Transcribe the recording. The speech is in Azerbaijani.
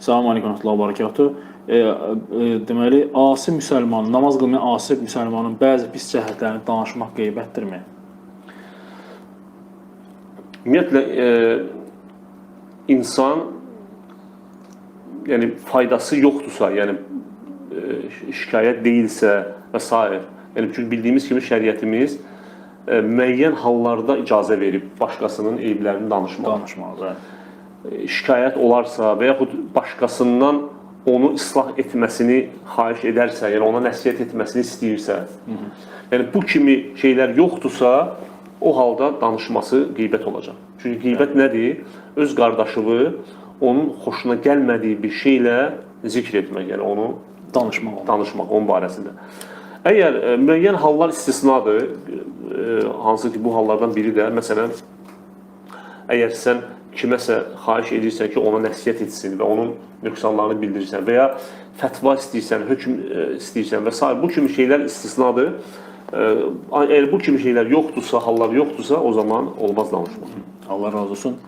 Salam aleyküm və bərəkatuh. Deməli, asi müsəlman, namaz qılmayan asi müsəlmanın bəzi pis cəhətlərini danışmaq qeybətdirmi? Ümumiyyətlə insan yəni faydası yoxdursa, yəni şikayət deyilsə və s. Yəni çünki bildiyimiz kimi şəriətimiz müəyyən hallarda icazə verib başqasının eyiblərini danışmağa. Danışmaq, bəli. Şikayət olarsa və yaxud başqasından onu islah etməsini xahiş edərsə, yəni ona nəsihət etməsini istəyirsə, yəni bu kimi şeylər yoxdursa, o halda danışması qeybət olacaq. Çünki qeybət nədir? Öz qardaşını onun xoşuna gəlmədiyi bir şeylə zikr etmək, yəni onu Danışmaq olmaz. danışmaq onun barəsində. Əgər müəyyən hallar istisnadır, hansı ki bu hallardan biri də məsələn əgər sən kiməsə xahiş edirsən ki, ona nəsihət etsin və onun nöqsanlarını bildirirsən və ya fətva istəyirsən, hökm istəyirsən və s. bu kimi şeylər istisnadır. Əgər bu kimi şeylər yoxdursa, hallar yoxdursa, o zaman olmaz danışmaq. Allah razı olsun.